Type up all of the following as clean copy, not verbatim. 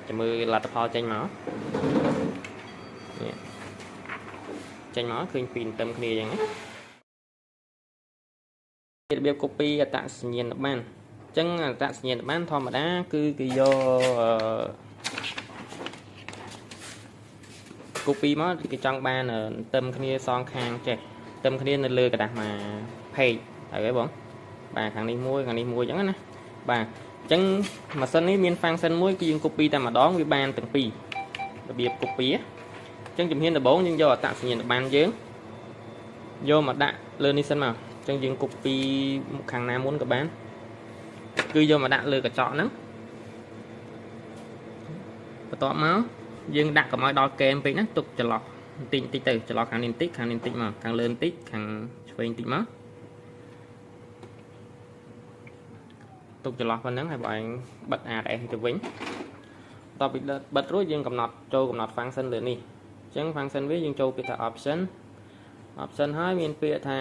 ចាំមើលលទ្ធផលចេញមកនេះចេញមកឃើញពីរទន្ទឹមគ្នាអញ្ចឹងណារបៀប copy អត្តសញ្ញាណប័ណ្ណអញ្ចឹងអត្តសញ្ញាណប័ណ្ណធម្មតាគឺគេយកអឺ copy មកគេចង់បានទន្ទឹមគ្នាសងខាងចេះទន្ទឹមគ្នានៅលើក្រដាសមួយ page ហើយហ៎បងបាទខាងនេះមួយខាងនេះមួយអញ្ចឹងណាបាទអញ្ចឹងម៉ាស៊ីននេះមាន function មួយគឺយើង copy តែម្ដងវាបានទាំងពីររបៀប copy អញ្ចឹងជំហានដំបូងយើងយកអត្តសញ្ញាណប័ណ្ណយើងយកមកដាក់លើនេះសិនមកអញ្ចឹងយើង copy ខាងណាមុនក៏បានគឺយកមកដាក់លើកញ្ចក់ហ្នឹងបន្ទាប់មកយើងដាក់កុំឲ្យដល់កែមពេកណាទុកចន្លោះបន្តិចបន្តិចទៅចន្លោះខាងនេះបន្តិចខាងនេះបន្តិចមកខាងលើបន្តិចខាងឆ្វេងបន្តិចមកទុកចន្លោះប៉ុណ្ណឹងហើយបងឯងបិទ ADS ទៅវិញបន្ទាប់ពីបិទរួចយើងកំណត់ចូលកំណត់ function លើនេះអញ្ចឹង function វាយើងចូលពាក្យថា option option ហើយមានពាក្យថា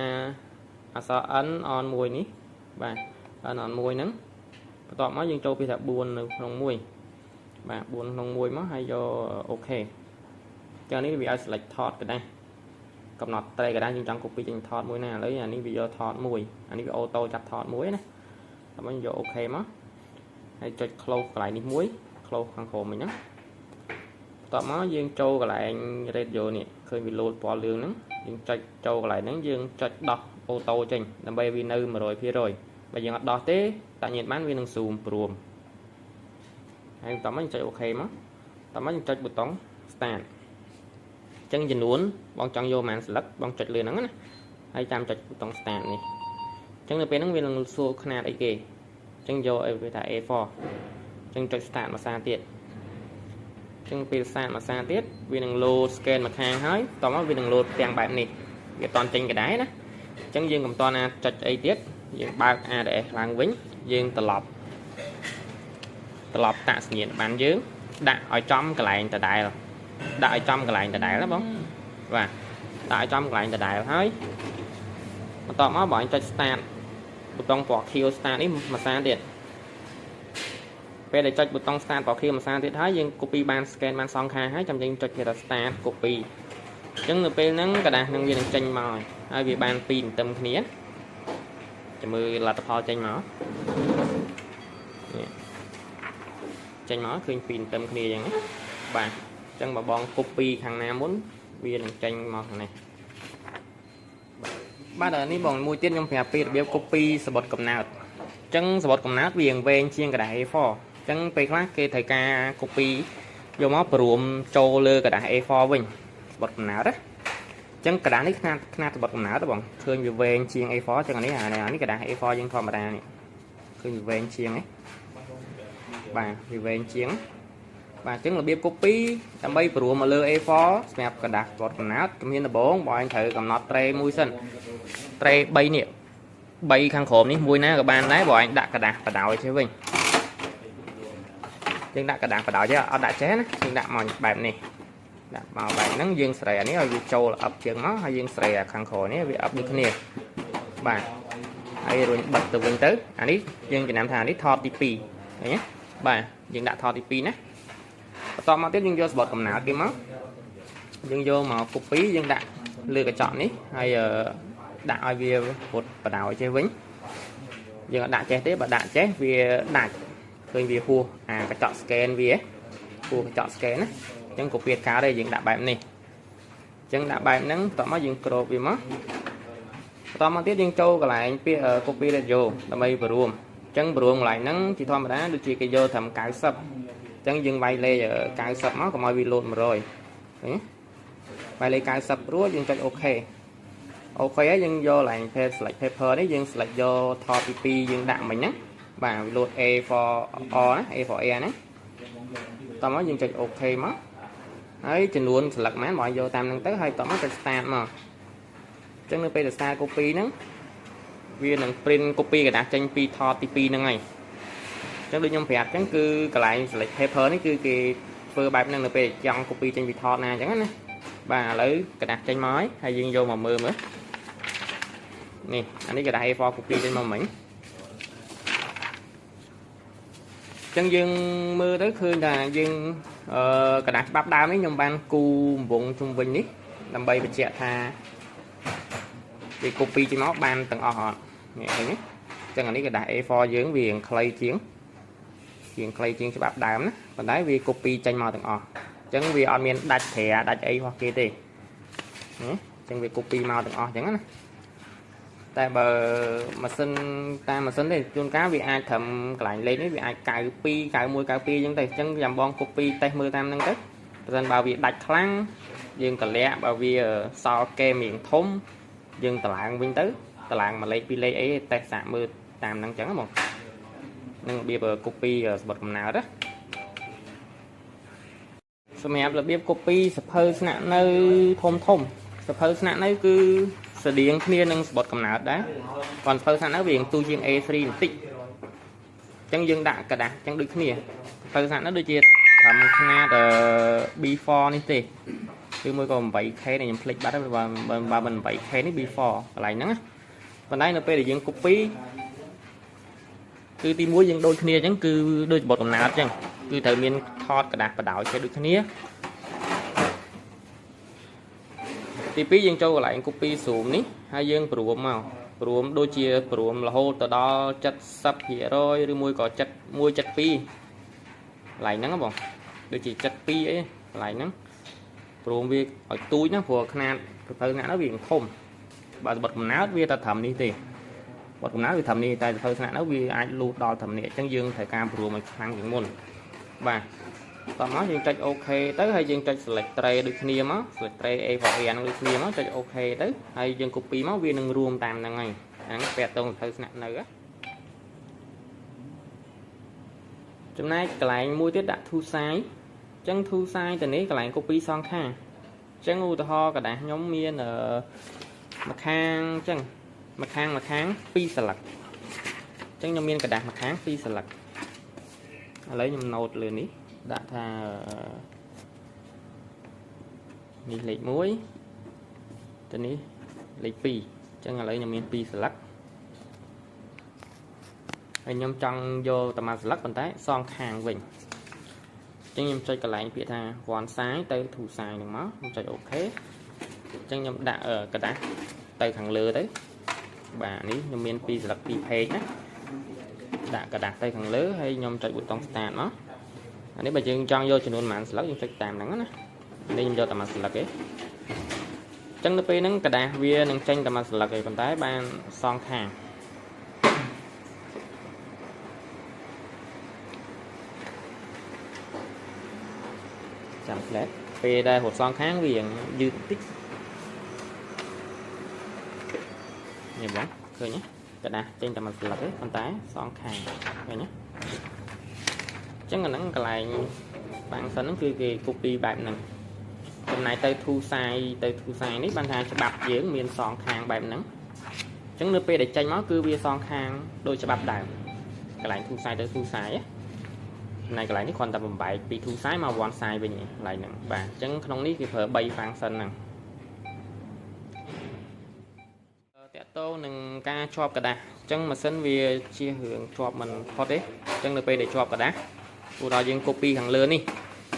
អក្សរ n on 1នេះបាទ n on 1ហ្នឹងបន្ទាប់មកយើងចូលពាក្យថា4នៅក្នុង1បាទ4ក្នុង1មកហើយយក OK ចឹងនេះវាឲ្យ select ថតក្រដាសកំណត់ត្រេក្រដាសយើងចង់ copy ចេញថតមួយណាឥឡូវអានេះវាយកថតមួយអានេះវា auto ចាប់ថតមួយណាដល់មកយក OK មកហើយចុច close កន្លែងនេះមួយ close ខាងក្រោមវិញហ្នឹងបន្ទាប់មកយើងចូលកន្លែង radio នេះឃើញវាលោតពណ៌លឿងហ្នឹងយើងចុចចូលកន្លែងហ្នឹងយើងចុចដោះ auto ចេញដើម្បីវានៅ100%បើយើងអត់ដោះទេតាញាតបានវានឹង zoom ព្រមហើយបន្ទាប់មកយើងចុច OK មកបន្ទាប់មកយើងចុចប៊ូតុង start អញ្ចឹងចំនួនបងចង់យកប៉ុន្មានស្លឹកបងចុចលើហ្នឹងណាហើយចាំចុចប៊ូតុង start នេះអញ្ចឹងនៅពេលហ្នឹងវានឹងសួរខ្នាតអីគេអញ្ចឹងយកអីវាថា A4 អញ្ចឹងចុច start មួយសារទៀតអញ្ចឹងពេល start មួយសារទៀតវានឹង load scan មកខាងហើយតមកវានឹង load ផ្ទាំងបែបនេះវាអត់តន់ចេញក៏ដែរណាអញ្ចឹងយើងកុំតណាចុចអីទៀតយើងបើក ADS ឡើងវិញយើងត្រឡប់តាក់សញ្ញាណប័ណ្ណយើងដាក់ឲ្យចំកន្លែងដដែលដាក់ឲ្យចំកន្លែងដដែលណាបងបាទដាក់ឲ្យចំកន្លែងដដែលហើយបន្ទាប់មកបងចុច start ប៊ូតុងពណ៌ខៀវ start នេះមួយសារទៀតពេលដែលចុចប៊ូតុង start ពណ៌ខៀវមួយសារទៀតហើយយើង copy បាន scan បានសងខាងហើយចាំយើងចុចគេថា start copy អញ្ចឹងនៅពេលហ្នឹងក្រដាសនឹងវានឹងចេញមកហើយវាបានពីរទន្ទឹមគ្នាចាំមើលលទ្ធផលចេញមកនេះចេញមកឃើញពីរទន្ទឹមគ្នាអញ្ចឹងណាបាទអញ្ចឹងបើបង copy ខាងណាមុនវានឹងចេញមកខាងនេះបាទនេះបងមួយទៀតខ្ញុំប្រាប់ពីរបៀប copy សំបុត្រកំណើតអញ្ចឹងសំបុត្រកំណើតវាវែងជាងក្រដាស A4 អញ្ចឹងពេលខ្លះគេត្រូវការ copy យកមកព្រមចូលលើក្រដាស A4 វិញសំបុត្រកំណើតណាអញ្ចឹងក្រដាសនេះខ្នាតសំបុត្រកំណើតបងឃើញវាវែងជាង A4 អញ្ចឹងអានេះអានេះក្រដាស A4 យើងធម្មតានេះឃើញវាវែងជាងហ៎បាទវាវែងជាងបាទអញ្ចឹងរបៀប copy ដើម្បីព្រមមកលើ A4 សម្រាប់ក្រដាសសំបុត្រកំណើតជំហានដំបូងបងឯងត្រូវកំណត់ត្រេមួយសិនត្រេ3នេះ3ខាងក្រោមនេះមួយណាក៏បានដែរបងឯងដាក់ក្រដាសបដោយចេះវិញយើងដាក់ក្រដាសបដោយចេះអត់ដាក់ចេះណាយើងដាក់មកបែបនេះដាក់មកបែបហ្នឹងយើងស្រែអានេះឲ្យវាចូលអឹបជាងមកហើយយើងស្រែអាខាងក្រោយនេះវាអឹបដូចគ្នាបាទហើយរុញបិទទៅវិញទៅអានេះយើងចំណាំថានេះថតទី2ឃើញទេបាទយើងដាក់ថតទី2ណាបន្ទាប់មកទៀតយើងយកសំបុត្រកំណើតគេមកយើងយកមក copy យើងដាក់លើកញ្ចក់នេះហើយដាក់ឲ្យវារត់បដោយចេះវិញយើងអត់ដាក់ចេះទេបើដាក់ចេះវាដាច់ឃើញវាហួសអាកញ្ចក់ scan វាហួសកញ្ចក់ scan ណាអញ្ចឹង copy កើតទេយើងដាក់បែបនេះអញ្ចឹងដាក់បែបហ្នឹងបន្ទាប់មកយើងគ្របវាមកបន្តមកទៀតយើងចូលកន្លែងពាក្យ copy ratio ដើម្បីបរួមអញ្ចឹងបរួមកន្លែងហ្នឹងជាធម្មតាដូចជាគេយកត្រឹម90អញ្ចឹងយើងវាយលេខ90មកកុំឲ្យវាលោត100ឃើញវាយលេខ90រួចយើងចុច OK OK ហើយយើងយកកន្លែង page select paper នេះយើង select យកថតទី2យើងដាក់មិញហ្នឹងបាទវាលោត A for R ណា A for A ណាតោះមកយើងចុច OK មកហើយចំនួន select ម៉ានបើយកតាមហ្នឹងទៅហើយតោះមកចុច start មកអញ្ចឹងនៅពេលដែល start copy ហ្នឹងវានឹង print copy ក្រដាសចេញពីថតទី2ហ្នឹងហើយអញ្ចឹងដូចខ្ញុំប្រាប់អញ្ចឹងគឺកន្លែង select paper នេះគឺគេធ្វើបែបហ្នឹងនៅពេលចង់ copy ចេញពីថតណាអញ្ចឹងណាបាទឥឡូវក្រដាសចេញមកហើយហើយយើងយកមកមើលមើលនេះអានេះក្រដាស A4 copy ចេញមកមិញ ចឹងយើងមើលទៅឃើញថាយើងអឺក្រដាសច្បាប់ដើមនេះខ្ញុំបានគូរវង់ជុំវិញនេះដើម្បីបញ្ជាក់ថាវា copy ចេញមកបានទាំងអស់អត់នេះឃើញទេចឹងអានេះក្រដាស A4 យើងវាខ្លីជាងជាងខ្លីជាងច្បាប់ដើមណាប៉ុន្តែវា copy ចេញមកទាំងអស់អញ្ចឹងវាអត់មានដាច់ត្រាដាច់អីរបស់គេទេអញ្ចឹងវា copy មកទាំងអស់អញ្ចឹងណាតែបើម៉ាស៊ីនតាមម៉ាស៊ីនទេជួនកាលវាអាចត្រឹមកន្លែងលេខនេះវាអាច92 91 92អញ្ចឹងទៅអញ្ចឹងចាំបង copy តេស្តមើលតាមហ្នឹងទៅបើសិនបើវាដាច់ខ្លាំងយើងកលាក់បើវាសល់កេមរៀងធំយើងតឡើងវិញទៅតឡើងមួយលេខពីរលេខអីតេស្តសាកមើលតាមហ្នឹងអញ្ចឹងហ្មងនឹងរបៀប copy សំបុត្រកំណើតណាសម្រាប់របៀប copy សៀវភៅស្នាក់នៅធំធំសៀវភៅស្នាក់នៅគឺស្តៀងគ្នានឹងសំបុត្រកំណើតដែរគាត់សៀវភៅស្នាក់នៅវារៀងទូជាង A3 បន្តិចអញ្ចឹងយើងដាក់ក្រដាសអញ្ចឹងដូចគ្នាសៀវភៅស្នាក់នៅដូចជាត្រឹមຂະຫນាត B4 នេះទេឬមួយក៏ 8K នេះខ្ញុំភ្លេចបាត់ហើយបើបើមិន 8K នេះ B4 កន្លែងហ្នឹងណាប៉ុន្តែនៅពេលដែលយើង copy គឺទី1យើងដូចគ្នាអញ្ចឹងគឺដូចសំបុត្រកំណើតអញ្ចឹងគឺត្រូវមានថតក្រដាសបដោយចេះដូចគ្នាទី2យើងចូលកន្លែង copy zoom នេះហើយយើងព្រមមកព្រមដូចជាព្រមរហូតទៅដល់70%ឬមួយក៏71 72កន្លែងហ្នឹងបងដូចជា72អីកន្លែងហ្នឹងព្រមវាឲ្យទូចណាព្រោះຂະຫນាតទៅណានោះវាធំបើសំបុត្រកំណើតវាតែត្រឹមនេះទេបទកំណើតវាត្រឹមនេះតែសៀវភៅស្នាក់នៅវាអាចលូតដល់ត្រឹមនេះអញ្ចឹងយើងត្រូវការព្រមឲ្យខ្លាំងជាងមុនបាទតោះមកយើងចុច OK ទៅហើយយើងចុច select tray ដូចគ្នាមក select tray A4 ហ្នឹងដូចគ្នាមកចុច OK ទៅហើយយើង copy មកវានឹងរួមតាមហ្នឹងហើយហ្នឹងពាក់តងសៀវភៅស្នាក់នៅណាចំណែកកន្លែងមួយទៀតដាក់ two side អញ្ចឹង two side ទៅនេះកន្លែង copy សងខាងអញ្ចឹងឧទាហរណ៍ក្រដាសខ្ញុំមានអឺម្ខាងអញ្ចឹងម្ខាងម្ខាងពីរសន្លឹកអញ្ចឹងខ្ញុំមានក្រដាសម្ខាងពីរសន្លឹកឥឡូវខ្ញុំ note លើនេះដាក់ថានេះលេខ1ទៅនេះលេខ2អញ្ចឹងឥឡូវខ្ញុំមានពីរសន្លឹកហើយខ្ញុំចង់យកតែមួយសន្លឹកប៉ុន្តែសងខាងវិញអញ្ចឹងខ្ញុំចុចកន្លែងពាក្យថា one side ទៅ two side ហ្នឹងមកខ្ញុំចុច OK អញ្ចឹងខ្ញុំដាក់ក្រដាសទៅខាងលើទៅបាទនេះខ្ញុំមានពីរសន្លឹកពីរ page ណាដាក់ក្រដាសទៅខាងលើហើយខ្ញុំចុចប៊ូតុង start មកអានេះបើយើងចង់យកចំនួនប៉ុន្មានសន្លឹកយើងចុចតាមហ្នឹងណានេះខ្ញុំយកតែមួយសន្លឹកទេអញ្ចឹងនៅពេលហ្នឹងក្រដាសវានឹងចេញតែមួយសន្លឹកឯងប៉ុន្តែបានសងខាងចាំផ្លែតពេលដែលរត់សងខាងវាយឺតបន្តិចនេះបងឃើញទេក្រដាសចេញតែមួយសន្លឹកទេប៉ុន្តែសងខាងឃើញទេអញ្ចឹងអាហ្នឹងកន្លែងបាំងសិនហ្នឹងគឺគេ copy បែបហ្នឹងចំណែកទៅ two side ទៅ two side នេះបានថាច្បាប់យើងមានសងខាងបែបហ្នឹងអញ្ចឹងនៅពេលដែលចេញមកគឺវាសងខាងដូចច្បាប់ដើមកន្លែង two side ទៅ two side ណាកន្លែងនេះគ្រាន់តែបំបែកពី two side មក one side វិញកន្លែងហ្នឹងបាទអញ្ចឹងក្នុងនេះគេប្រើ3 function ហ្នឹងតាក់ទងនឹងការជាប់ក្រដាសអញ្ចឹងម៉ាស៊ីនវាជារឿងជាប់មិនផុតទេអញ្ចឹងនៅពេលដែលជាប់ក្រដាសឧទាហរណ៍យើង copy ខាងលើនេះ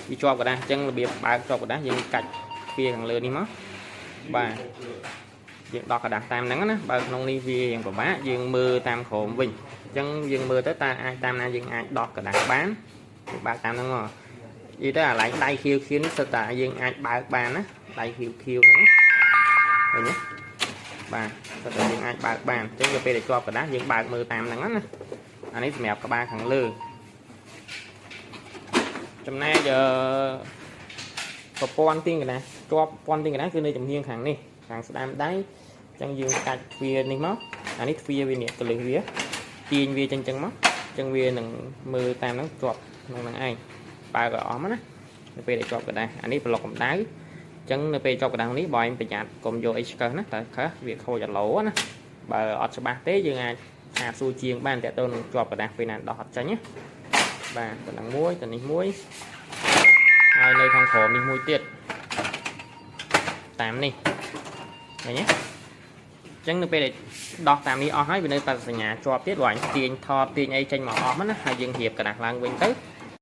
វាជាប់ក្រដាសអញ្ចឹងរបៀបបើកជាប់ក្រដាសយើងកាច់ទ្វារខាងលើនេះមកបាទយើងដោះក្រដាសតាមហ្នឹងណាបើក្នុងនេះវាយ៉ាងពិបាកយើងមើលតាមក្រោមវិញអញ្ចឹងយើងមើលទៅតើអាចតាមណាយើងអាចដោះក្រដាសបានយើងបើកតាមហ្នឹងមកនិយាយទៅអាឡែងដៃខៀវខៀវនេះសិតតែយើងអាចបើកបានណាដៃខៀវខៀវហ្នឹងឃើញទេបាទសិតតែយើងអាចបើកបានអញ្ចឹងទៅពេលដែលជាប់ក្រដាសយើងបើកមើលតាមហ្នឹងណាអានេះសម្រាប់ក្បាលខាងលើចំណែកអឺប្រព័ន្ធទាញក្រដាសជាប់ប្រព័ន្ធទាញក្រដាសគឺនៅចំហៀងខាងនេះខាងស្ដាំដៃអញ្ចឹងយើងកាច់ទ្វារនេះមកអានេះទ្វារវានេះកលឹះវាទាញវាចឹងចឹងមកអញ្ចឹងវានឹងមើលតាមហ្នឹងជាប់ក្នុងហ្នឹងឯងបើកឲ្យអស់មកណានៅពេលដែលជាប់ក្រដាសអានេះប្លុកកម្ដៅអញ្ចឹងនៅពេលជាប់ក្រដាសនេះបើឯងប្រយ័ត្នកុំយកអីឆ្កឹះណាតែខឹះវាខូចអាឡូណាបើអត់ច្បាស់ទេយើងអាចអាចសួរជាងបានតើទៅនឹងជាប់ក្រដាសពេលណាដោះអត់ចាញ់ណាបាទប៉ុណ្ណឹងមួយទៅនេះមួយហើយនៅខាងក្រោមនេះមួយទៀតតាមនេះឃើញទេ ចឹងនៅពេលដែលដោះតាមនេះអស់ហើយវានៅតែសញ្ញាជាប់ទៀតព្រោះអញទាញថតទាញអីចេញមកអស់មកណាហើយយើងរៀបក្រដាសឡើងវិញទៅ។